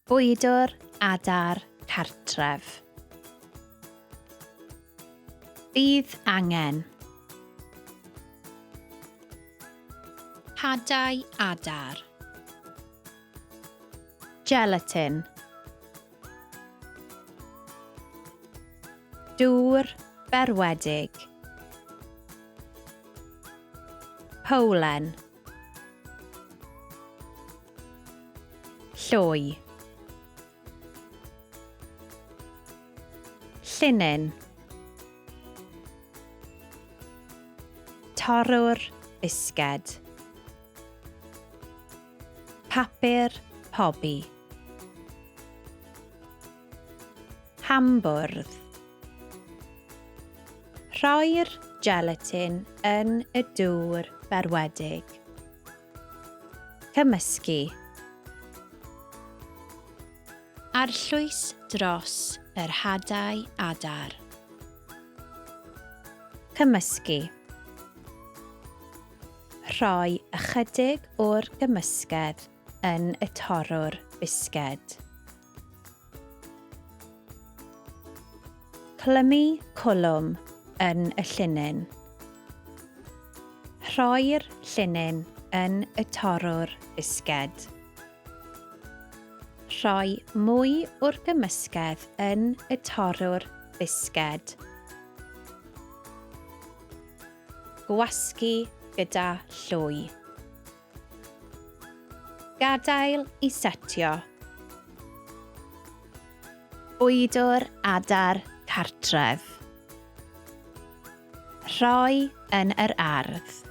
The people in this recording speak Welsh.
Bwydwr adar cartref. Bydd angen. Hadau adar. Gelatin. Dŵr berwedig. Powlen. Llwy. Llinyn. Torrwr bisged. Papur pobi. Hambwrdd. Rhoi'r gelatin yn y dŵr berwedig. Cymysgu. Arllwys dros yr hadau adar. Cymysgu. Rhoi ychydig o'r gymysgedd yn y torrwr bisged. Clymu cwlwm yn y llinyn. Rhoi'r llinyn yn y torrwr bisged. Rhoi mwy o'r gymysgedd yn y torrwr bisged. Gwasgu gyda llwy. Gadael i setio. Bwydwr adar cartref. Rhoi yn yr ardd.